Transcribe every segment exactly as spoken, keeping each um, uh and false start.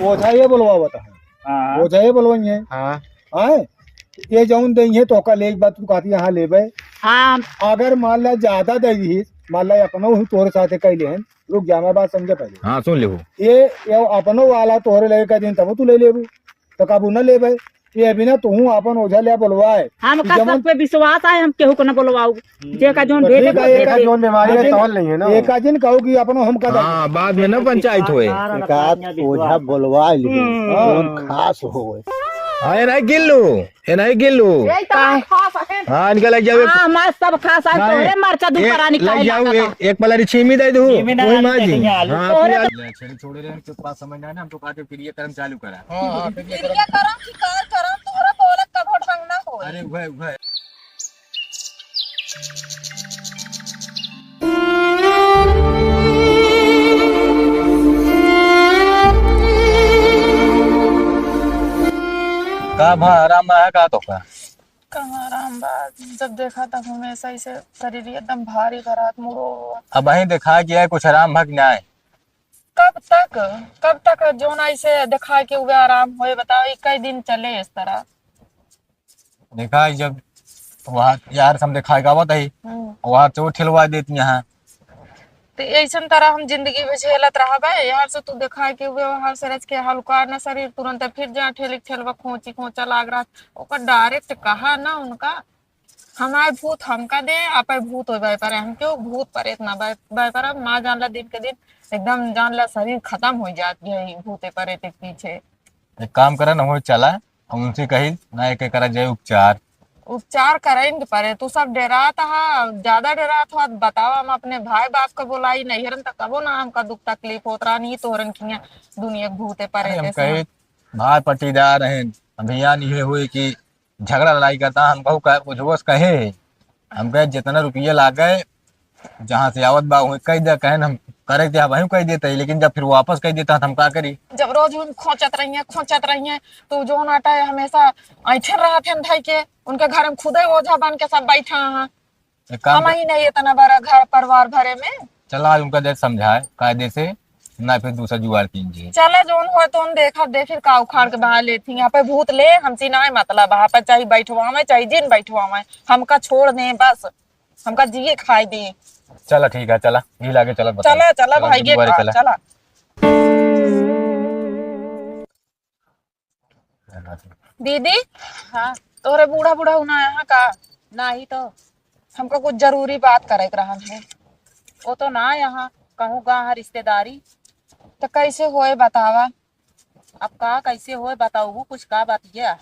ओझा ये बोलवावत है। हाँ। ओझा ये बोलवाई है। हाँ। हाँ। ये जौन दे है तो का ले एक बात तू कहती यहाँ लेबे। हाँ। अगर मान ला ज्यादा दे दी, मान ला अपनो ही तोरे साथे कह ले हैं, रुक जा, मैं बात समझे पहले। हाँ, सुन ले। ये, ये अपनो वाला तोहरे लगे का दिन तब तू ले लेबू, तो काबू न लेबे। ये बिना तू अपन ओझा ले बोलवाए। हमका जवन सब पे विश्वास है, हम केहू को न बोलवाऊ। जे का जौन तो भेजे ठीक है, वो एक दे दे। जौन बीमारी है, लेकिन तौल नहीं है ना। एक आध दिन कहो कि अपनो हम का हाँ, बाद में ना पंचायत होए। एक आध ओझा बोलवा ली, हम्म। जौन खास होए। हाँ, ये नहीं गिल्लू, ये नहीं गिल्लू। यही तो बात खास है। हाँ, इनका लग जावे। हाँ, हमारे सब खास है, नहीं, तोहरे मरचा दू ये परानी लग काहे जाओ, लागता? ए-, एक पलारी छीमी दे दू। छीमी ना वही आलू माँ जी। देखेंगे, आलू। हाँ, तोहरे फिर आलू। छोड़े रहे, हमको बात समझ ना आना, हमको बात है, फिर ये कर्म चालू करा। हाँ, हाँ, फिर ये फिर कर्म। क्या करम कि कार करम, तोहरा बोलत कबो ढंग ना होए। अरे, उहे, उहे। का भा, आराम बा का तोका? कहाँ आराम बा? जब देखा तब हमेशा ऐसे शरीर एकदम भारी धरात मुड़ो। अब वहीं देखा कि है कुछ आराम भा कि नाय? कब तक, कब तक जौन ऐसे देखा कि उहे आराम होए? बताओ, ये कई दिन चले इस तरह? देखा, जब वहाँ यार से हम देखा के आवत हई, हम्म। वहाँ चोट ठेलवा देती यहाँ। तो ऐसन तरह हम जिंदगी में झेलत रहबे यार से? तू देखा के व्यवहार से रच के हल्का न शरीर, तुरंत फिर जा ठेली के ठेलवा खोंची खोंचा लाग रहा। ओकर direct कहा ना उनका, हमारे भूत हमका दे, आपे भूत होए बाय परे, हम क्यों भूत परेत ना बाय, बाय परे, माँ जान ला दिन के दिन एकदम जान ला शरीर खत्म हो जात है भूते परेत के पीछे। एक काम करा ना, हो चला, हम उनसे कही ना, एक करा जाए उपचार। उपचार करेंगे परे, तू सब डेरात हा, ज्यादा डेरात हो, बतावा, हम अपने भाई बाप का बोलाई, नैहरन तक कबो ना हमका दुख तकलीफ होत रहा, नहीं तोहरन खिया दुनिया के भूते परे अरे हम ऐसे कहे, हैं। भाई पट्टीदार हैं, अभियान ये हुए कि झगड़ा लड़ाई करता, हम कहू कहे, कुछ बस कहे, हम कहे, "जितना रुपया लागे, जहाँ से आवत बा, वहीं कह दे," कहे, "हम करे के वहीं कह देते हैं, लेकिन जब फिर वापस कह देता, तो हम का करी?" जब रोज हम खोचत रहिए, खोचत रहिए, तो जो नाटा है, हमेशा ऐठन रहत हैं धई के, उनके घर में खुदे ओझा बन के सब बैठा हैं। एक काम हम कर। ही नहीं इतना बड़ा घर परिवार भरे में। चला, आज उनका देर समझाए कायदे से, ना फिर दूसरा जुगाड़ कीजिए। चला, जोन होए तो उन देखा दे, फिर का उखाड़ के बहा लेती। यहाँ पे भूत ले, हमसे ना मतलब, यहाँ पे चाहे बैठवावे, चाहे जिन बैठवावे, हमका छोड़ दे बस, हमका जिए खाए दे। चला ठीक है, चला, घी लागे, चला बताओ। चला, चला चला, भाई, ये दुआरे खा, चला। चला। दीदी, हाँ। तोहरे बूढ़ा बूढ़ा ना यहाँ का? नाही तो। हमको कुछ जरूरी बात करे के रहन है। वो तो ना यहाँ, कहूँ गाँव है रिश्तेदारी। तो कैसे होए बतावा? अब का कैसे होए बताऊ, कुछ का बात ये है?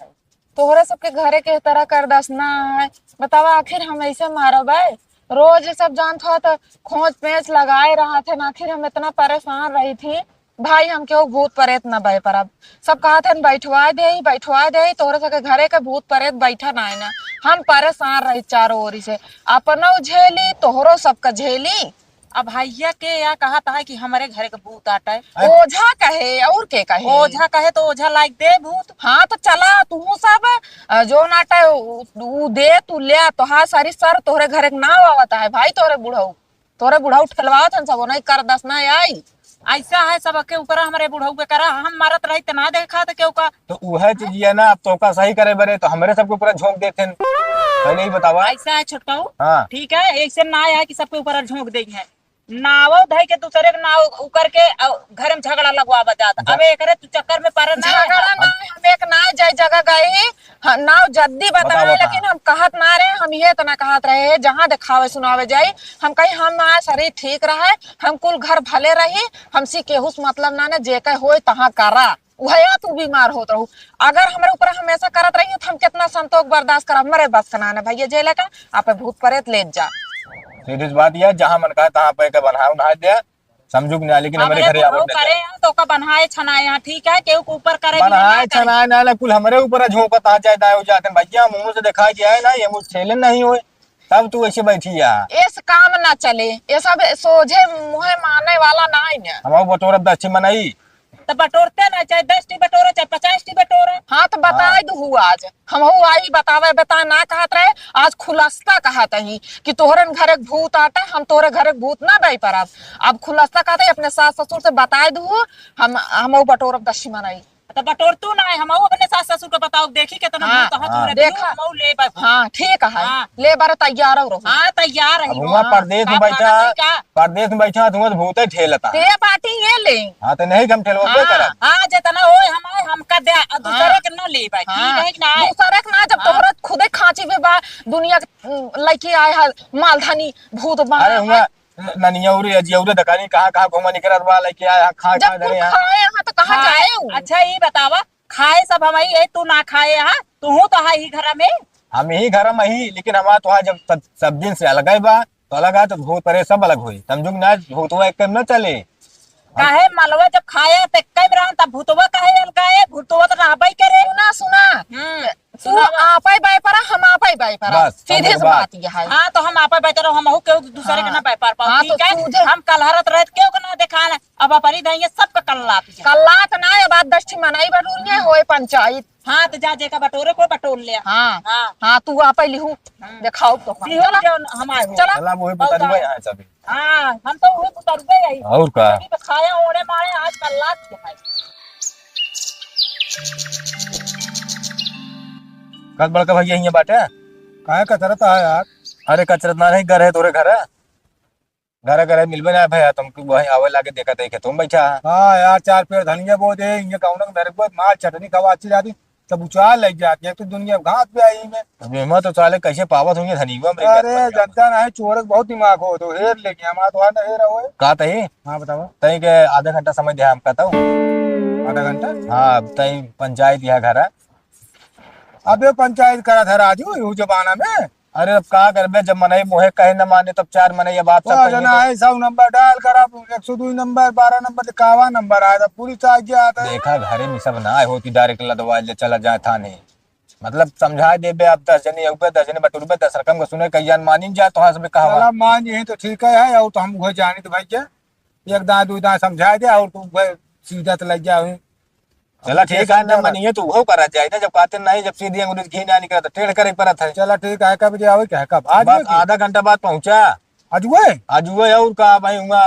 तोहरे सबके घरे के तरह कर दस ना है। बतावा, आखिर हम ऐसे मारब है? रोज ये सब जानत हो तो खोंच पेंच लगाए रहत है ना, आखिर हम इतना परेशान रही थी। भाई, हम केहू भूत प्रेत न बय परब। सब कहत हन, "बैठवा देई, बैठवा देई, तोहरे सबके घरे के भूत प्रेत बैठा नाय ना।" हम परेशान रही चारों ओरी से, अपनो झेली, तोहरो सबका झेली। अब भैया के या कहत है कि हमरे घरे के भूत आटे। अरे ओझा कहे, और के कहे? ओझा कहे तो ओझा लाइक दे भूत। हाँ, तो चला, तू सब, अ, जो नाटे, उ, उ दे, तू ले, तोहार सारी सर तोहरे घरे के नाव आवत है भाई, तोहरे बुढ़ऊ। तोरे बुढ़ऊ ठेलवावत हन सब, नहीं कर दस ना आई। ऐसा है सबके ऊपर, हमरे बुढ़ऊ के करा, हम मरत रही त ना देखा त केहू का। तो उहे चीज ये ना, अब तोका सही करे बरे तो हमरे सबके ऊपर झोंक देते हैं। पहले ही बतावा। ऐसा है छोटकाऊ। हाँ। ठीक है, ऐसे ना आया कि सबके ऊपर झोंक देई है। नाव धई के दूसरे के नाव उकर के, अ, घर में झगड़ा लगवावा जात। जा- अब एकरे तू चक्कर में पड़े ना। झगड़ा ना, हम एक ना जाए जगह गई, हाँ, नाव जद्दी बतावे, बताओ लेकिन कहाँ? हम कहत ना रहे, हम ये इतना कहत रहे, जहाँ देखावे सुनावे जाई, हम कही हम ना शरीर ठीक रहे, हम कुल घर भले रही, हमसे केहू से मतलब ना, ना जे कहे होए तहाँ करा, उहे तू बीमार होत रहू। अगर हमरे ऊपर हमेशा करत रही तो हम कितना संतोष बर्दाश्त करब, हमरे बस का ना, ना भैया, जे लेके आप भूत प्रेत ले जा। सीधी सी बात यह, जहाँ मन कहा तहाँ पे के बन्हा उन्हा दे, समझू कि ना, लेकिन हमरे हमरे घरे आवत बुढ़ऊ नहीं करे करे। हैं, तो ओका बन्हाए छनाए यहाँ, ठीक है, केहू के ऊपर करे भी बन्हाए नहीं करे। छनाए ना, ना, कुल हमरे ऊपर झोंकत आ जाए, दाएं हो जाते हैं। भैया, मुंह से देखा गया है ना, ये मुंह छेले नहीं होए, तब तू ऐसे बैठी है। इस काम ना चले, ये सब सोझे मुँहे माने वाला ना है ना। हम बटोरब दस ठी मनई। तो बटोरते ना, चाहे दस ठी बटोरे, चाहे पचास ठी बटोरे। हाँ, तो बताए हाँ। दुहु आज। हमहू आई बतावे, बता ना कहत रहे, आज खुलस्ता कहत ही कि तोहरन घरे के भूत आटा, हम तोहरे घरे के भूत ना दई परब। अब खुलस्ता कहत ही, अपने सास ससुर से बताए दुहु, हम, हमहू बटोरब दस मनई। तो बटोर तू ना है, हमहू अपने सास ससुर के बताओ, देखी केतना हाँ, भूत है हाँ। तोहरे देखा। हमहू लेबे। हाँ, ठीक है। हाँ। लेबे तैयार रहो। हाँ, तैयार है। अब हुआ हाँ। परदेस में का बैठा, भागत है का? परदेस में बैठा, तुम तो भूते ठेलता। ते पार्टी ये ले। हाँ, तो नहीं हम ठेलबे हाँ, करब। हाँ, जितना होए हमारे, हमका दे, और दूसरे हाँ। के ना लेबे, ठीक हाँ। है कि ना? दूसरे के ना, जब हाँ। तोहरा खुदे खांची में बा, दुनिया के, उम, लइके आए है, मालधानी, भूत बा। अरे हुआ, ननियौरे, अजियौरे, दकानी, कहाँ, कहाँ घूमा निकरत बा, लइके आए है, खा, जब खा, कुल धरे हैं। खाए हैं, तो कहाँ हाँ, जाए उ? अच्छा, ई बतावा, खाए सब हमही है, तू ना खाए है, तू तो है ही घर में। हम ही घर में ही, लेकिन हमार तो है, जब सब, सब दिन से अलग है बा, तो अलग है, तो भूत परे सब अलग होई। समझू कि ना, भूतवा एक न चले। काहे मलवा जब खाए त एक्के में रहन, तब भूतवा काहे अलगाए? भूतवा तो रहबे करे। सुना, सुना। हम्म, तू सुनावा। आपे बाय परा, हम आपे बाय परा। बस, सीधे समझ से बात। बात यह है। हाँ, तो हम आपे बाय परा, हमहू केहू दूसरे के हाँ। ना बाय पार पाओ, हाँ, ठीक तो है? सूझे। हम कलहरत रहत केहू के ना देखान, अब अपनी धइये सबके कल्लात जा। कल्लात ना, अब बात दस ठी मनाई बटोरिए, होए पंचायत। हाँ, तो जा, जेका बटोरे को बटोर ले। हाँ। हाँ। हाँ, तू आपे लिहू। हम्म। देखाओ तो। लिहू चला। जो हमारे हो। चला। चला, वही और बता दूंगा का? यहाँ से अभी। हाँ, हम तो उहे उतरबे यही। और का? अभी तो खाया ओड़े मारे आज कल्लात के भाई। कल बड़का भैया हियाँ बाटे? काहे कचरत है यार? अरे कचरत ना रही, घर है तोरे घर है। घर है, घर है, मिलबे ना भैया, तुमको वहीं आवे लागे देखा देखे, तुम बैठा है। हाँ यार, चार पेड़ धनिया बो दे, ये कौन मेरे को मार चटनी खवा अच्छी जाती। तब उचाल लग जाती है, तो दुनिया घास पे आई में। अब एमा तो साले कैसे पावत होंगे धनी को हमरे अरे, घर पर। जनता नहीं, चोर के बहुत दिमाग हो, तो हेर लेके हमारा तो ना हेर हो। का तही? हाँ, बतावा। तही के आधा घंटा समय दे हम कहता हूँ। आधा घंटा? हाँ, तही पंचायत यह घर है। अबे पंचायत करा था राजू, यू जमाना में। अरे अब का करबे, जब मनई मोहे कहे न माने, तब चार मनई अब आप सब वाह, कहिए जना तो। है, सौ नंबर डायल करा, एक सौ दो नंबर, बारह नंबर, कावा नंबर आया था, पुलिस आ गया था। देखा, घरे में सब ना आए होती, direct लदवा ले चला जाए थाने। मतलब, समझाए देबे आप दस जने, अउबे दस जने, बटुरबे दस रकम का सुने, कई जान मानिन जा, तो हाँ, सबे कहावा। चला, मान यही तो ठीक है, और तो हम उहे जानी तो भाई क्या, एक दाएं, दो दाएं समझाए दे, और तू उहे सीधा तो लग जा, वहीं। चला, अब ठीक है, जैसे ना मनिए तो उहो करा जाए ना, जब कहते नहीं, जब सीधी अंगुली से घी ना निकला, तो टेढ़ करे पड़त है। चला, ठीक है, कब बजे आवे, क्या है, कब? आज बस में की? आधा घंटा बाद पहुँचा। आज हुए? आज हुए, और का भाई, हुआ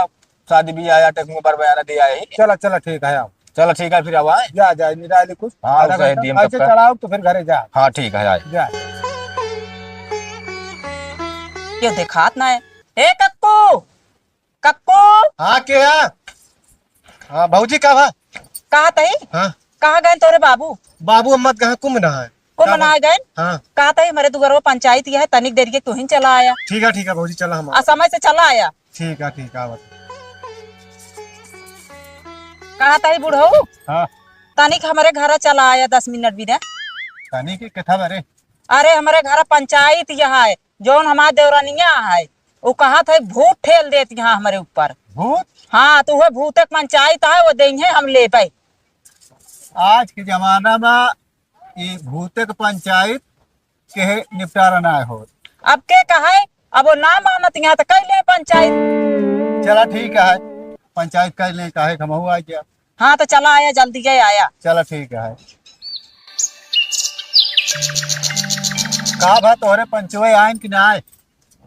शादी भी आया, टेक में बर बयाना दिया है। चला, चला, ठीक है, आओ। चला, ठीक है, फिर आवा है। जा, जा, निराय ले कुछ। हाँ, आधा उसे घंटा। दिए हम ऐसे सबका। चढ़ाओ तो फिर घरे जा। हाँ, ठीक है, आए। जा। यो देखात ना है। ए कक्कू, कक्कू। हाँ, के है? हाँ, भौजी, का बा? कहा तही? हाँ। कहाँ गए तोरे बाबू? बाबू अम्मा कहाँ कुंभ नहाए। कुंभ का बा? नहाए गए? हाँ। कहा तही, हमरे दुगरवा पंचायत यह है, तनिक देर के तू ही चला आया। ठीक है, ठीक है, भौजी, चला हम आ। समय से चला आया। ठीक है, ठीक है, आवत। कहा तही बुढ़ऊ? हाँ। तनिक हमरे घर चला आया दस मिनट भी ना। तनिक के कथा बारे? अरे, हमरे घर पंचायत यह है, जौन हमार देवरानिया है, वो कहत है भूत ठेल देत यहाँ हमरे ऊपर। भूत? हाँ, तो वो भूत के पंचायत है, वो देंगे हम लेबे। आज के जमाना में ये भूत के पंचायत के निपटारा ना हो। अब के कहे, अब वो ना मानत यहाँ तो कैले पंचायत। चला ठीक है, पंचायत कर ले, काहे हम आ गया। हाँ, तो चला आया, जल्दी के आया। चला, ठीक है। का भा, तोहरे पंचवे आयन कि ना आए?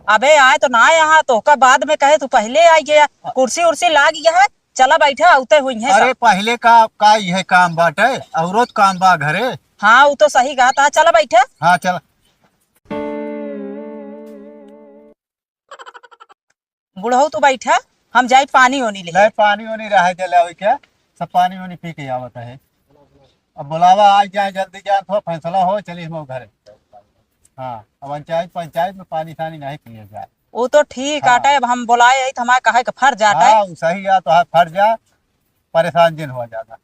अबे, आए तो ना आए, यहाँ तोहका बाद में कहे, तू पहले आ गया। कुर्सी उर्सी लाग गया है, चला बैठा, आउते हुई है अरे, सब। पहले का, का यह काम बाटे? औरत काम बा घरे। हाँ, वो तो सही कहा था। चला बैठा। हाँ, चला। बुढ़ऊ तू बैठा, हम जाई पानी ओनी ले। नहीं, पानी ओनी रहे दे ले, अभी क्या? सब पानी ओनी पी के आवत है। अब बुलावा आ जाए, जल्दी जाए, थोड़ा फैसला हो, चलिए हम घरे। हाँ, अब पंचायत, पंचायत में पानी सानी नहीं पिए जाए। वो तो ठीक हाँ। आटा है, अब हम बुलाए है तो हमारे कहे के फर जाता है। हाँ, वो सही है, तो हाँ, फर जा, परेशान जिन हो जाता।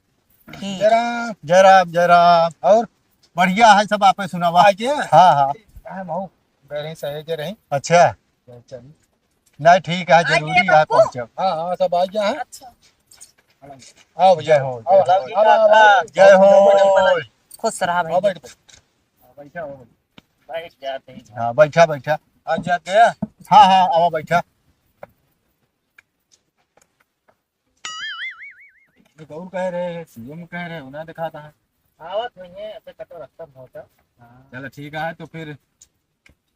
ठीक। जय राम, जय राम, जय राम। और बढ़िया है सब, आपे सुनावा। आगे? हाँ, हाँ। ठीक है, मऊ। गए रही, सहेजे रही। अच्छा। चल, चल। नहीं, ठीक है, आ गए जरूरी है पप्पू? पहुँचब। हाँ, हाँ, सब आ गया है। अच्छा। आओ भैया, जय हो, आओ, जय हो। आओ, आओ, आओ। जय हो। खुश रहा आओ, भैया। बैठ, बैठ। हाँ, बैठा, बैठा। बैठ जाते हैं। हाँ, बैठा, बैठा। आ जाते हैं। हाँ, हाँ, आओ, बैठा। गौर कह रहे हैं, सीएम कह रहे हैं, उन्हें दिखाता है। आवत हुई है, ऐसे कटो रस्ता में होता। हाँ। चलो ठीक है, तो फिर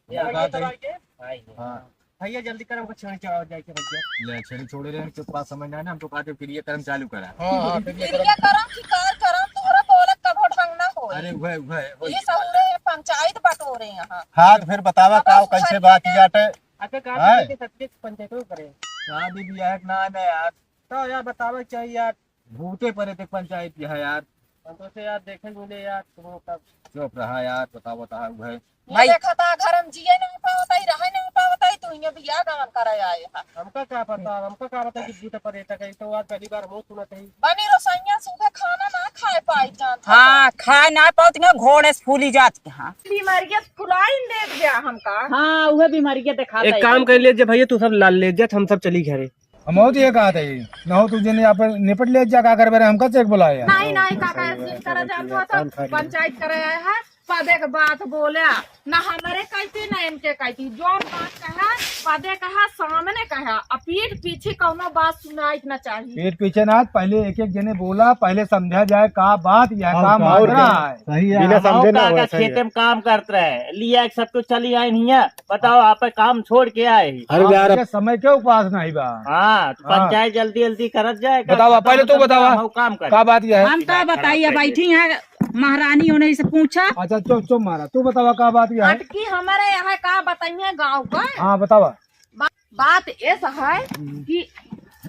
ये हम आगे बात तो है। आगे। आई है। हाँ। भैया जल्दी कर, हमको छेड़ी चढ़ाओ जाए के भैया। ले, छेड़ी छोड़े रहे, चुप, बात समझ ना आए ना, हमको कहा थे क्रिया कर्म चालू करा। हाँ, हाँ, क्रिया कर्म। क्रिया कर्म की कार कर्म, तोहरा बोलत कबो ढंग ना होई। अरे वह, वह, वह। ये सब रे पंचायत बटोरे यहाँ। हाँ, तो फिर बतावा अब का, उस कैसे घर बात में जाटे? अच्छा, का हैं? के सबके पंचायत में करे? शादी बियाह के ना, ना यार। तो यार बतावे के चाहिए यार। भूते परे थे पंचायत के है यार। हम तो से यार देखे मिले यार, तुम लोग तब। चुप रहा यार, बताओ, बताओ, वो है। ये भाई। देखा था घर में जिए ना पावत है, रहे ना पावत है, तू ये बियाह गवन करे आए है। हमका का पता, हमका का पता कि भूते परे थे, कहीं तो आज पहली बार मुँह सुनत है। बनी रसोइया सुबह खाना ना खाए पाई जान। हाँ, खाए ना पावत, घोड़े से फूली जाती। हाँ। बीमारिया फुलाइन देख गया हमका। हाँ, उहे बीमारिया देखात एक है। काम कर ले, जब भैया तू सब लाल ले जा, हम सब चली घरे। हम बहुत ये कहा था, ये ना हो तुझे नहीं, आप निपट ले जा, का करबे रे, हमका चेक बुलाया। नहीं, नहीं, काका, ऐसे करा जात हुआ तो पंचायत करे आए है, पदे के बात बोला, ना हमरे कहती, ना इनके कहती, जौन बात कहा, पदे कहा, सामने कहा, आ पीठ पीछे कौनो बात सुनाई के ना चाहिए। पीठ पीछे ना, पहले एक एक जने बोला, पहले समझा जाए का बात, यह और का का, और मामला का? है। सही है। बिना समझे ना काका हुआ, सही है। खेते में काम करत रहे, लिया एक सब तो चली आई नहीं है, बताओ, आप काम छोड़ के आए ही। अरे हाँ, यार, भैया, समय के उपास नहीं बा। हाँ, तो हाँ। पंचायत जल्दी जल्दी करत जाए, बताओ, खत्म पहले तो खत्म बतावा, हम काम कर। का बात यह है? हम का बताइए, बैठी हैं महारानी, उन्हें से पूछा। अच्छा, चुप, चुप मारा, तू बतावा, का बात यह है? अटकी हमारे यहाँ का बताइए गाँव का? हाँ, बतावा। बा-, बात ऐसा है हम्म। कि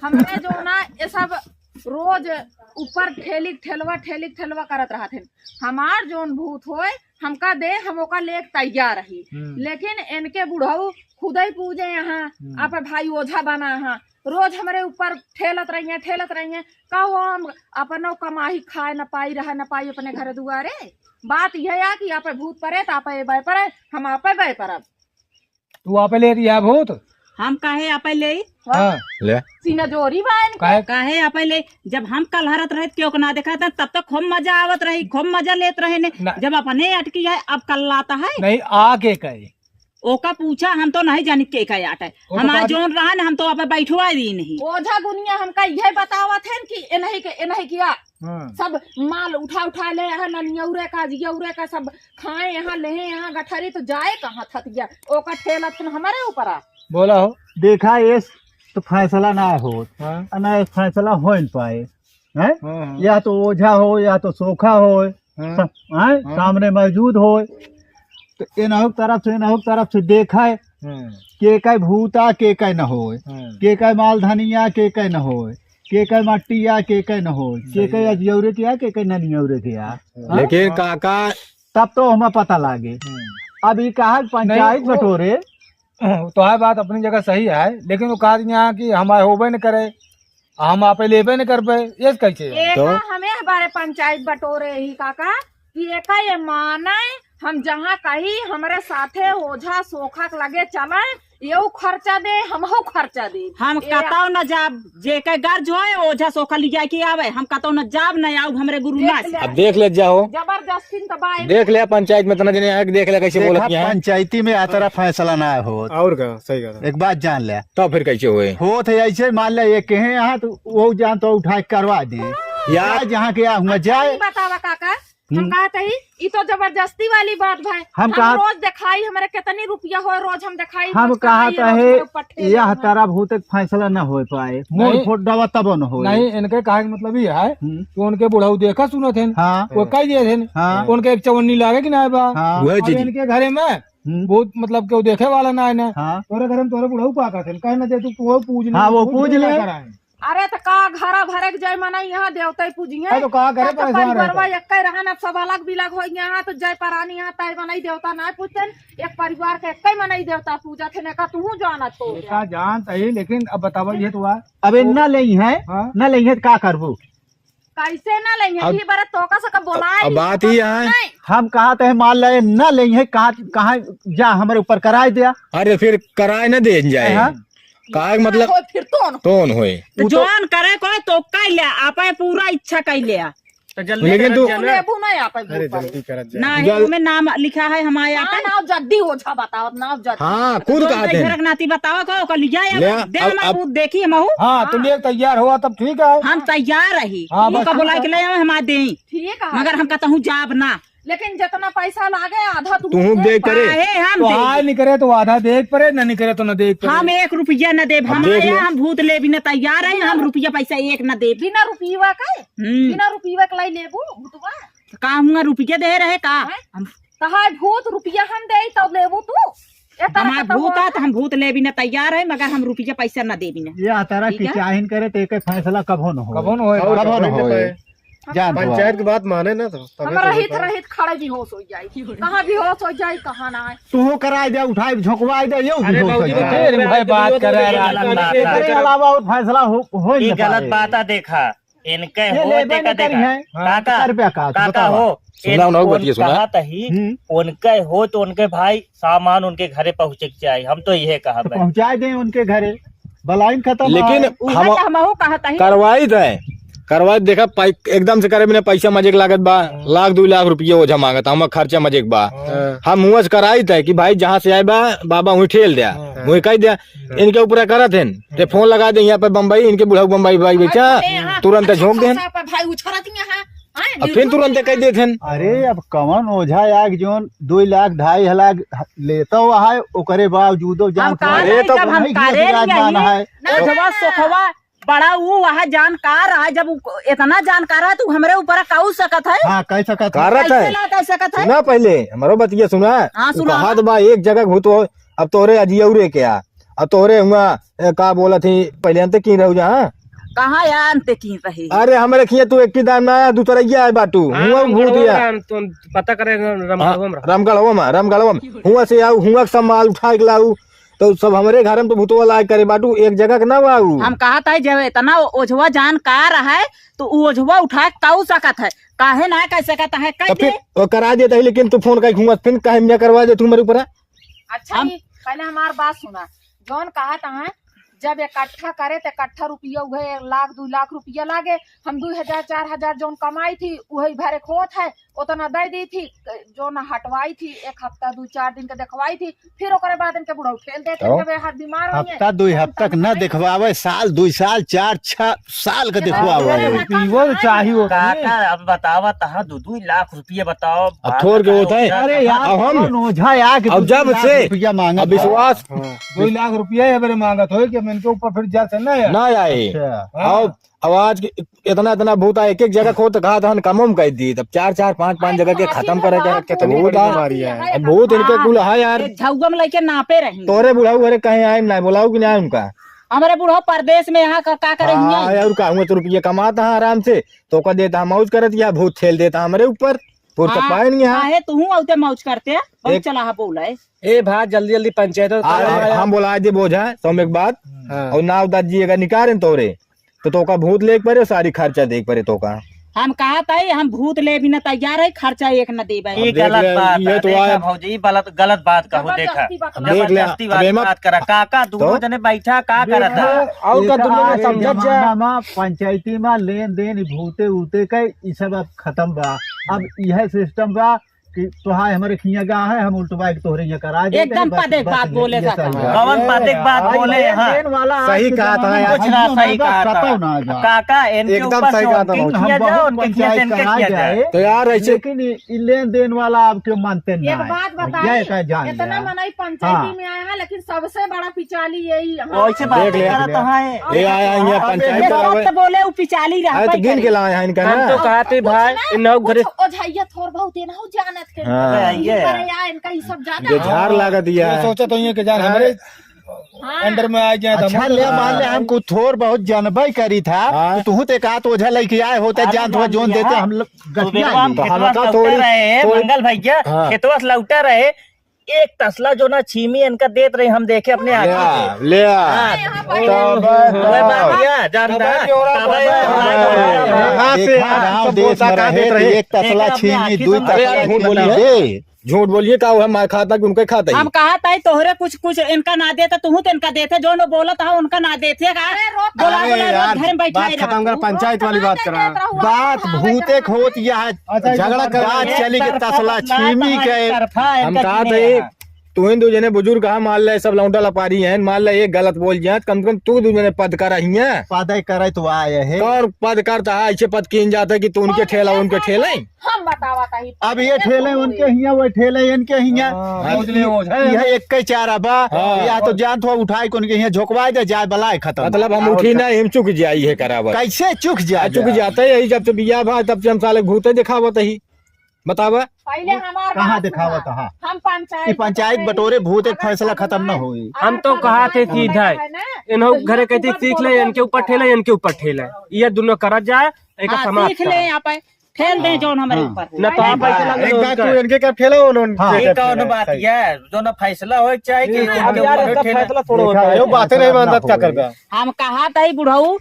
हमरे जो ना ये सब रोज ऊपर ठेली ठेलवा, ठेली ठेलवा करत रहत हैं। हमार जौन भूत होए, हमका दे, हम ओका लेके तैयार रही। हम्म। लेकिन इनके बुढ़ऊ खुदई पूजे यहाँ, हम्म। आप भाई ओझा बना है, रोज हमरे ऊपर ठेलत रहिए, ठेलत रहिए। का हो, हम अपनो कमाई खाए न पाई, रह न पाई अपने घर दुआरे। बात यह है कि आप भूत परे, त आप ए बय परे, हम आप बय परब। तू आपे ले रिया भूत? हम काहे आपे लेई? हाँ। ले। सीना जोरी बा इनका। काहे? काहे आपे ले? जब हम कलहरत रहे, क्यों के ना देखा था, तब तो खूब मजा आवत रही, खूब मजा लेत रहे ने। ना। जब अपने अटकी है, अब कल्लाता है। नहीं, आके कहे। ओका पूछा, हम तो नहीं जानी के का आटे। वो तो हमार बात जौन रहा न, हम तो आपे बैठवा दी नहीं। ओझा गुनिया हमका यह बतावत है कि ए नहीं के, ए नहीं किया। हाँ। सब माल उठा उठा ले, यहाँ ननियौरे का, जियौरे का सब खाए, यहाँ लेहे, यहाँ गठरी, तो जाए कहाँ थतिया? ओका ठेला थन हमारे ऊपर आ। बोला हो। देखा, ये तो फैसला ना हो, हाँ। ना ये फैसला हो न पाए, हैं? हाँ, हाँ। या तो ओझा हो, या तो सोखा हो, हाँ। स-, हैं? हाँ। सामने मौजूद हो, तो एनहु तरफ से, एनहु तरफ से देखाए, हाँ। के कई भूता, के कई न होए, हाँ। के कई मालधनिया, के कई न होए, के कई मट्टिया, के कई न होए, के सही कई है। अजियौरे के आ, के कई ननियौरे के आ। हाँ। लेकिन हाँ। काका तब तो हमें पता लागे। हम्म। अब ई कहा कि पंचायत नहीं, वो बटोरे। तो है बात अपनी जगह सही है, लेकिन वो कहा यहाँ कि हमारे होबे न करे, हम आपे लेबे न करबे, ये कैसे? एका तो? हमें हमारे पंचायत बटोरे ही काका, कि एका ये माने हम जहाँ कही हमरे साथे ओझा सोखा के लगे चले, येऊ खर्चा दे, हमहू खर्चा दे। हम ए कतौ न जाब, जेके गर्ज होए, ओझा सोखा लिजाए के आवे, हम कतौ न जाब न आउब, हमरे गुरु देख ना ले। अब देख ले जाओ। जबरदस्ती न तो बाए। देख ले पंचायत में इतना जने आके देख ले कैसे देखा, बोलत यहाँ। पंचायती में आ तरह फैसला ना होत। और का, सही कहा। एक बात जान ले। तब फिर कैसे होए? होत है ऐसे, मान ले ये कहे यहाँ तो वो जान तो उठा के करवा दे। यार। या जहाँ के यहाँ हुआ अच्छा, जाए। ई बतावा काका, हम हम्म। कहत हई, ई तो जबरदस्ती वाली बात भाई। हम हम कहा रोज देखाई, हमरे कितनी रुपया होए, रोज हम देखाई, हम रोज कहत कमाई, रोज हई, हमरे ऊपर ठेले यह हुए। तरह भूत के फैसला न हो पाए। मोड़ नहीं। फोड़ दवा तब न होए। नहीं, इनके कहे के मतलब ई है हम्म। कि उनके बुढ़ऊ देखा सुनत हैं, हाँ। वो कह दिए थे, हाँ। उनके एक चवन्नी लागे कि ना बा? हाँ। वह अब चीज। इनके घरे में हम्म। भूत मतलब केहू देखे वाला ना है ना। हाँ। तोरे घरे में तोरे बुढ़ऊ पाका थे, कहे ना दे तू, वो पूज ले, हाँ, वो भूत पूज ले। कराए। अरे, त का घरा भरे के जय मनई यहाँ देवता ही पूजिए? अरे, तो का घरे तब तो परेशान परिवारवा रहता? एक्के रहन, अब सब अलग बिलग हो यहाँ, तो जय परानी यहाँ तय मनई देवता ना पूजतन, एक परिवार के एक्के मनई देवता पूजत है, ना का तू जानत हो? देखा, जानत ही, लेकिन अब बतावा, ये तो आ। अबे, ना लेई है, हाँ? ना लेई है, तो का करबो? कैसे ना लेई है? अब, ई बार तोका से का बोलाए अब बात ही है। नहीं। हम कहा तो है, मान ले, ना लेई है, कहा, कहा जा, हमरे ऊपर कराए दिया। अरे, फिर कराए ना दे जाए। हाँ। काहे के मतलब? होए, फिर तोन। तोन होए। तो उ तो जौन करे कोई तो कह ले, आपे पूरा इच्छा कह ले। तो जल्दी लेकिन करत तू जा ना। लेबू ना आप अरे ऊपर। जल्दी करत जा। ना, जल- ओमे नाम लिखा है हमारे यहाँ हाँ, पे। नाव जद्दी ओझा बताओ, नाव जद्दी। हाँ, खुद तो कहते हैं। घर के नाती बताओ का, ओकर लिया या ले आ, दे अब, हम अब। आपको देखी हम आहू। हाँ, तुम हाँ। एक तैयार हुआ तब ठीक है। हम तैयार रही। हाँ, तू बस का ठीक बुला है। के ले आवे, हम आ देई। ठीक है। मगर हम कहता हूँ जाब ना। लेकिन जितना पैसा लागे आधा तू तू दे देख परे। काहे हम तो देब? हाँ, निकरे तो आधा देख परे, ना निकरे तो ना देख परे। हम एक रुपया न देब। अब हम देख आया, ले। हम भूत लेबी न तैयार है, हम रुपया पैसा एक न देब। बिना रुपया के? हम्म। बिना रुपया के लाई लेबू भूतवा? तो का हुआ रुपया दे रहे का? हैं? हम तहार भूत रुपया हम देई तब लेबू तू? ए तरह हमार का तो भूत हुआ। आ तो हम भूत लेबी न तैयार है, मगर हम रुपया पैसा न देबी न। ये आ तरह ठीक की है? चाहिन करे तो एक फैसला कबो न हो। कबो न होए। कबो न होए। जान तो पंचायत की बात माने ना तो तबे हमरा तो हित होता। रहित खड़े बेहोश हो जाई। कहाँ बेहोश हो जाई, कहाँ ना है। तू हो कराई दे, उठाई झोंकवाई दे, ये अरे बेहोश हो बाबूजी, जाए। फिर भाई बात करे, ये गलत बात है। एकरे अलावा और फैसला हो, हो ही ये ना गलत पाए। बात है, देखा, इनके ये हो लेबे देखा, न करी देखा। हैं। हाँ, काका, कर पे का, काका बतावा। हो, सुना, इन-, उन्होंने उन बतिया सुना। कहा तही, हम्म। उनके हो तो उनके भाई सामान उनके घरे पहुँचे के चाहिए, हम तो यह कहा तो भाई। पहुँचा दें उनके घरे। बलाइन खत्म लेकिन है। उहे हम तो हमहू कहत हई। करवाई तय, करवाई देखा, पाई-, एकदम से करे बिना पैसा मजे के लागत बा, हम्म। लाख, दुई लाख रुपया ओझा मांगत, हम खर्चा मजे के बा। हाँ। हम हुआ से कराई तय कि भाई जहाँ से आए बा, बाबा वहीं ठेल द्या, हाँ। वहीं कह द्या। हाँ। इनके ऊपर करत हन, ते फोन लगा दे यहाँ पे बम्बई, इनके बुढ़ऊ बम्बई भाई बेचा, हाँ, तुरंत झोंक देन। भाई उछरत यहाँ। हाँ, अब फिर तुरंते कह देत हन। अरे, अब कवन ओझा आग जोन दुई लाख, ढाई लाख लेता हुआ है, ओकरे बावजूदो हम जान कहा अरे, नहीं, तो जब हम वही करे नहीं विराजमान आई। है। ना, ओझवा ना। सोखवा बड़ा ऊ वह जानकार है, जब उ इतना जानकार है, तो हमरे ऊपर काऊ सकत है? हाँ, कह सकत है। कारत कैसे है। ना कह सकत है? सुना पहले, हमरो बतिया सुना। हाँ, उ सुना। कहात बा, एक जगह भूत हो, अब तोरे अजियौरे के आ, अब तोरे हुआ, ए, का बोलत ही, पहले अंते की रहू जा, हाँ? कहाँ या अंते की रही? अरे, हमरे खिया तू एक ही दाम ना आया, दूसरा ये आए बाटू। हाँ, हुआ भूत रमगढ़वा या। में हम तो पता करे, रम-, हाँ, रमगढ़वा में रहा। रमगढ़वा में, रमगढ़वा में। हुआ से आऊ, हुआ के सब माल उठा के लाऊ, तो सब हमरे घर में तो भूतवा लाग करे बाटू, एक जगह के ना आऊ। हम कहत है, जब इतना ओझवा जानकार है, तो उ ओझवा उठा के काऊ सकत है, काहे ना कह सकत है, कह तो दे। फिर वो करा देता है, लेकिन तू फोन करके हुआ, फिर काहे ना करवा दे तू हमारे ऊपर? अच्छा, हम ई पहले हमार बात सुना। जौन कहत हैं, जब इकट्ठा करे त इकट्ठा रुपया उहे एक लाख, दुई लाख रुपया लागे। हम दुई हजार, चार हजार जौन कमाई थी, उहे भरे खोत है, उतना दे दी थी। जौन हटवाई थी, एक हफ्ता, दुई चार दिन के देखवाई थी, फिर ओकरे बाद इनके बुढ़ऊ ठेल देते तो? जब ये हाथ बीमार होइए। हफ्ता, दुई हफ्ता के ना देखवावे, साल, दुई साल, चार, छह साल के देखवावे। अरे, पीवल चाही होत है। काका, अब बतावा, तहाँ दो, दो लाख रुपये बताओ, अब बात थोड़ के बताओ, होत है। क्या अरे यार, अब हम, कौन ओझा है कि अब दो जब लाख से, रुपया मांगत अब है? विश्वास हाँ। दो लाख रुपया है, मेरे मांगत हो कि हम इनके ऊपर फिर जा से ना आए। ना आए। अच्छा। हाँ। अब, अब आज के इतना, इतना भूत है, एक, एक जगह खोत घात हन कमो में कर दी, तब चार, चार, पाँच, पाँच जगह के खत्म करे के, के तो भूत है। बीमारी है। अब भूत इनके कुल है यार। एक झउआ में लेके नापे रही। तोरे बुढ़ऊ घरे कहीं आए ना, बुलाऊ कि ना आए उनका? हमरे बुढ़ऊ परदेस में यहाँ का, का करे हाँ, हियाँ? यार, का हुआ तो रुपया कमाता है आराम से, तो का देता हम मौज करत या भूत ठेल देता हमरे ऊपर, फुर्सत हाँ, पाए नहीं है। काहे तू हूँ औते मौज करते, बहुत एक चला है बोला है। ए भाई, जल्दी, जल्दी पंचायत आ, आ, आ, हम बोला दे बोझा, सौ में एक बात, हाँ। और नाव दाद जी अगर निकालें तोरे, तो तोका भूत लेके परे, सारी खर्चा देख परे तोका। हम कहा तई, हम भूत लेबी न तैयार है, खर्चा एक न देबे। ई अब देख गलत ले, बात ये है, तो देखा आए। भौजी, ई गलत, गलत बात कहू, देखा। जबरदस्ती बात देख ले, जबरदस्ती अब बात, एमा बात करा। काका, तो? दुनो जने बैठा, का करत है? देखो, और का एक दुनिया में आज समझत जा। जमाना में पंचायती में लेन देन, भूते ऊते के, ई सब अब खत्म बा। अब यह सिस्टम बा कि तोहार हमरे खिया गा है, हम उल्टो बाइक तोहरे यहाँ करा देते एकदम हैं, बस, पते के बस बात ये, बोले ये था। सही बात। कवन पते के बात अरे बोले ये यहाँ? लेन वाला सही आज के कहा था जमाना यार। में कुछ ना, सही कहा था। कतौ ना जा। काका, इनके एकदम ऊपर सही कहा था शौकीन भौजी। किया हम जाओ, बहुत उनके खिया पंचायत इनके करा खिया जाए। जाए। तो यार ऐसे लेकिन ई, ई लेन देन वाला आपके मानते ना एक है। बात बताई, भैया का जान इतना लिया। मनई पंचायती हाँ। में आया है, लेकिन सबसे बड़ा पिचाली यही है। वैसे बात देख ले, करत देख। है। ये आया है यहाँ अब पंचायत ये करावे। सब तो बोले वो पिचाली रहा अरे तो भाई गिन के करे। लाए हैं इनका हम ना। तो कहा थे कुछ भाई, ना, इन नौ घरे कुछ ओझाइया थोड़ बहुत ये ना हो जानत के। हाँ। अरे, ये अरे यार, इनका ये सब ज्यादा जो है। झार लागत ये ये है। सोचा तो ये कि जान हाँ। हमारे हाँ। अंडर में आ गया था, अच्छा, हम ले, हाँ। मान ले, हम कुछ थोर बहुत जानबे करी था, हाँ। तो तू ते का तो ओझा लेके आए होते, अरे, जान थोड़ा जान जोन लिया। देते, हम लोग तू गठिया बेटवा ही। हम तो खेतवा हल्का से लौटा थोड़ी, रहे हैं, थोड़ी। मंगल भैया, हाँ। खेतवा से लौटा रहे, एक तसला जो ना छीमी इनका देत रहे, हम देखे अपने ले आँखी आ, से। ले आ। हाँ। तब, वह बात तब। यह जानता, तब जोड़ा तब बोला। यहाँ से देखा, आप गाँव सब देश बोलता में का रहे, देत रहे? एक तसला देखा अपने छीमी, आँखी दुई से तसला अरे यार, झूठ बोली है। दे। झूठ बोलिए, का हम खाता कि उनके खाता ही? हम कहा ताई तोहरे कुछ, कुछ इनका ना देते, तुहू तो इनका देते, जो न बोलत है उनका ना देते का? अरे रोज बोला, अरे बोला, रोज यार, घर में बैठा बात ही रहा। खत्म कर, पंचायत वाली बात करा। बात भूते खोत यह है। अच्छा, झगड़ा कर, बात चली के तसला छीमी के। हम कहा था, तुहिन दू जने बुजुर्ग हा, मान ले सब लौंडा लपारी हैं, मान ले एक गलत बोल जात, कम से कम तू दू जने पद कर रही हैं। पद करे तो आए है। और पद करता है, ऐसे पद कीन जाता है कि तू उनके ठेला, उनके ठेले। हम बतावा ताही। अब ये ठेले उनके हियाँ, वो ठेले इनके हियाँ। हाँ, बुझ लियो, है। यह एक के चारा बा, हाँ। या तो जान थो उठाई के उनके हियाँ झोंकवाई दे, जाए बलाए खत्म। मतलब हम उठी ना, हम चुक जाई है करावत। कैसे चुक जाए? चुक जाता है यही, जब से बिया भा, तब से हम साले भूते दिखावत ही। बतावा। पहले हमार कहाँ बात दिखावत सुना। हा? हम पंचायत ये पंचायत बटोरे बटोरे भूत एक अगर फैसला खत्म न होई। हम तो कहा थे सीधा है। इन्हों घरे कहते सीख ले, इनके ऊपर ठेले, इनके ऊपर ठेले। ये दोनों करा जाए, एक हाँ, समाप्त सीख ले। आप ठेल दे जौन हमारे ऊपर। न तो आप ऐसे लग एक बात तू इनके क्या ठेले, उन्होंने हाँ। ये कौन बात है? जो ना फैसला हो चाहे कि अब यार, इसका फैसला छोड़ो। यो बातें नहीं मानता, क्या करबे? हम कहा था ही बुढ़ऊ,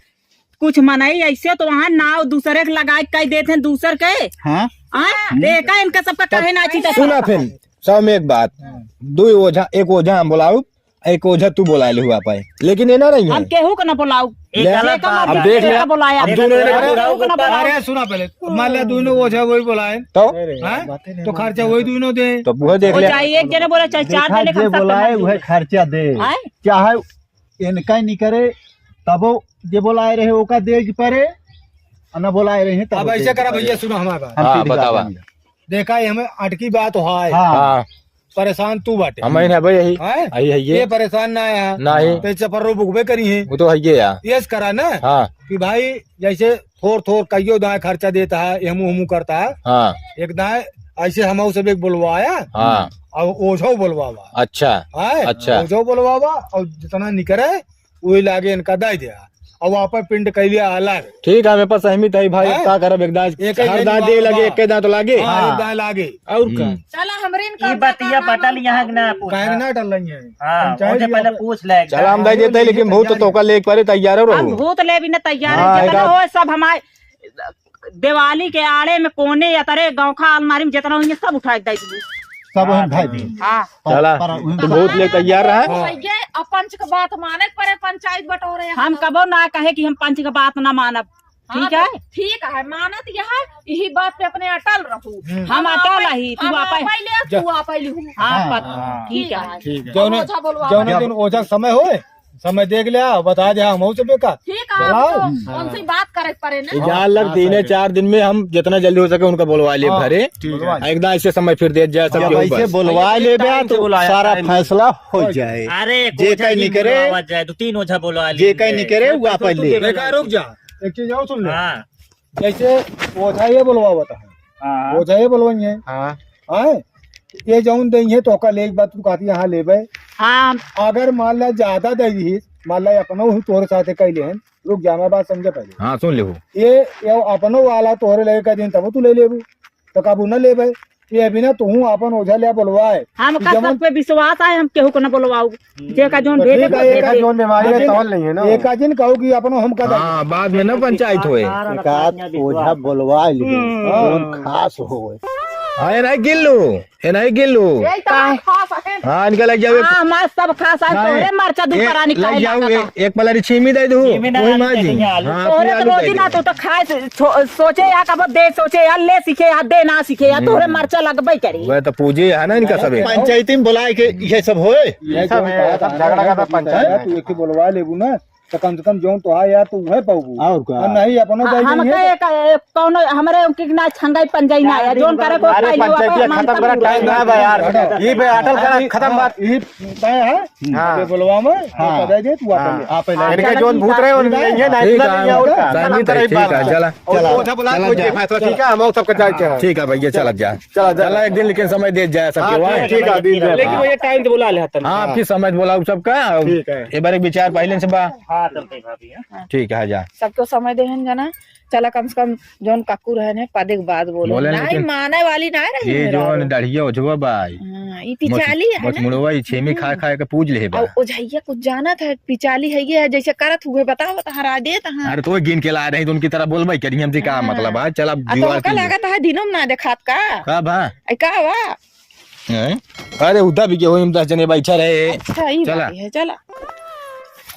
कुछ मनई ऐसे तो वहाँ नाव दूसरे के लगाए कह देते हैं, दूसर के। हाँ। हाँ, देखा इनका सबका काहे ना अच्छी तरह। सुना फिर, सौ में एक बात, हाँ। दो ओझा, एक ओझा हम बुलाऊ, एक ओझा तू बुलाए ले हुआ पाए, लेकिन ये ना रही हम है। केहू को ना बुलाऊ। एक ले, गलत बात अब है। देख ले, बुलाया। अब दोनों ने केहू को ना बुलाऊ। अरे सुना पहले, मान लिया दोनों ओझा वही बुलाए, तो? हाँ? तो खर्चा वही दोनों दे। तो वो देख ले। चाहे एक जने बोले, चाहे चार जने, हम सब बुलाए, वह खर्चा दे। आए? चाहे इनका नहीं करे, तबो जे बोलाए रहे, ओका दे के परे, आ ना बोलाए रहे, तब अब ऐसे करा भैया, सुनो हमारी बात। हम हाँ, सीधी बात बतावा। समझे। देखा, ये हमें अटकी बात हुआ है। हाँ। हाँ। परेशान तू बाटे। हम ही ना भाई, यही। हैं? यही है ये। ये परेशान ना है। नहीं। तो चपर्रो बुकबे करी है। वो तो है ये यार। यस करा ना। हाँ। कि भाई, जैसे थोर थोर कहियो दाएं खर्चा देता है, हमू हमू करता है। हाँ। एक दाएं ऐसे हम सब एक बुलवाया। हाँ। और ओझो बुलवावा। अच्छा। हैं? अच्छा। ओझो बुलवावा और जितना निकरे, वही लागे इनका दे दिया। और वहाँ पर पिंड कह लिया अलग। ठीक है, हमें पर सहमत है भाई, हैं? का करब, एक दांत एक हर दांत दे लगे, एक दांत लागे। हाँ, एक दांत लागे। और का? हम्म। चला, हमरे इनका ये बतिया पटल यहाँ के ना पूछा। काहे ना टल रही है? हाँ, पंचायत ओजे पहले पूछ ले। चला, हम दे देते हैं, लेकिन भूत तो तोका लेके परे तैयार रहो। हम भूत ले भी ना तैयार है, हाँ, जितना हो सब हमारे दिवाली के आड़े में कोने या तरे गाँव का अलमारी में जितना होइए सब उठा के दे दीजिए। सब हम भाई भी। हाँ। चला, पर, पर तू भूत ले तैयार रहा। हाँ। भैया, अब पंच के बात माने के परे, पंचायत बटोरे हम। हम कबो ना कहे कि हम पंच के बात ना मानब। हाँ, ठीक है? तो ठीक है, मानत यह है, यही बात पे अपने अटल रहू। हम्म। हम अटल रही, तू आप पहले, तू आप पहले हूँ। हाँ, हाँ, पर हाँ। ठीक है। ठीक है। जौने, ओझा बोलवा जौने दिन ओझा समय होए, समय देख ले, बता दे, हम हो सबे का। ठीक है, चलाओ। तो उनसे बात करे के परे ना। ये जान लग हाँ, तीन सही। चार दिन में हम जितना जल्दी हो सके उनका बोलवा लिए हाँ, घरे। ठीक है। एकदम ऐसे समय फिर दे जाए, सब जब केहू ऐसे बस। बोलवा भैया, लेबे टाइम से तो बुलाया, सारा टाइम से। फैसला हो जाए। अरे, एक जे ओझा कहीं ही निकरे, बुलवावा जाए, दो तीन ओझा बुलवा जे लिए। कहीं निकरे, वो आप ले। देखा, रुक जा, एक चीज और सुन ले। हाँ। जैसे ओझा ये बोलवावत है, हाँ। ओझा ये बोलवाई है। हाँ। हाँ, ये जौन दे है तो ओका ले एक बात तू कहती यहाँ लेबे। हाँ। अगर मान ला ज्यादा दे दी, मान ला अपनो ही तोहरे साथे कैले हैं, रुक जा, हमार बात समझे पहले। हाँ, सुन ले। ये, ये अपनो वाला तोहरे लगे का दिन तब तू ले लेबू, तो काबू न लेबे। ये बिना तुहू आपन ओझा ले बोलवाए। हमका जवन सब पे विश्वास है, हम केहू को न बोलवाऊ। जे का जौन तो भेजे ठीक है, को एक भेजे। जौन बीमारी है, लेकिन तौल नहीं है ना। एक आध दिन कहू कि अपनो हम का हाँ, बाद में ना पंचायत होए। एक आध ओझा बोलवा ली, हम्म। जौन खास होए। हाँ, ये नहीं गिल्लू, ये नहीं गिल्लू। यही तो का? खास है। हाँ, इनका लग जावे। हाँ, हमार सब खास है, नहीं। तोहरे मरचा दू ए, परानी लग काहे जाऊ, लागत ए, है? एक पलारी छीमी दे दू, छीमी ना वही आलू माँ दे जी। देंगे, आलू। हाँ, तोहरे अपनी तो आलू रोजी दे ना, दू। तू तो खाए से-, छो-, सोचे या कबो दे, सोचे या ले सीखे या दे ना सीखे या, तोहरे हम्म। मरचा लगबे करी। वह तो पूजे है ना इनका सबे। पंचायती में बुलाए के ये सब होए? ये सब है, सब झगड़ा करता पंचायत में। तू एक ही बोलवा लेबू ना, तो कम से कम जौन तो है यार, तू वह पाऊबू। और का? और नहीं, अपनो हाँ, जाई हम नहीं है। कहे, कहे, कौनो हमरे उनकी ना छंगाई पंजाई ना है, जौन करे को अरे, खाई लेवा पंचायती पे खत्म करा, टाइम ना बा यार। ई बे अटल करा, अभी खत्म बात। ई तय है? हाँ। अबे बोलवा में, हाँ। तो दे दे, तू हाँ। आप ले। आप ले। हाँ, इनके चला, जौन ठीक भूत है। रहे, उनके नहीं है, ना ठीक इतना है। नहीं है, और का? सहमत रही बात। चला, चला, और ओझा बुला चला, कोई चला। फैसला, ठीक है, हम सब के जाए के हैं। ठीक है भैया, चला जा। चला, चला। चला, एक दिन लेकिन समय दे जाए सबके हाँ, वहाँ। ठीक है, अभी दे। लेकिन भैया टाइम तो बुला ले हतन। हाँ, फिर समय बुलाओ सबका। ठीक है। एक बार एक विचार पहले से बा। हाँ, चलते हैं भाभी, हाँ। ठीक है, जा। सबको समय देहन जाना। चला कम से कम जौन कक्कू रहे ने, पदे के बाद बोले। बोले नहीं, लेकिन माने वाली ना रही ये मेरा जौन आरो। दाढ़िया ओझवा बा, हाँ, ई मोच-, पिचाली है ना। मोचमुड़वा, ई छेमी खा हम्म। खा के पूज ले बा। और ओझैया कुछ जानत है, पिचाली है ये है, जैसे करत हुए, बताओ, बता, हरा देत, हाँ। अरे तो गिन के ला रही, तो उनकी तरह बोलबे करी, हमसे का हाँ। मतलब है? चला आ, तो दीवार ओका के लिए। लागत है दिनों में ना देखात का? का बा? ए, का बा? हैं? अरे उदा भी के होई, हम दस जने बैठा रहे। अच्छा, ई चला। बात है, चला।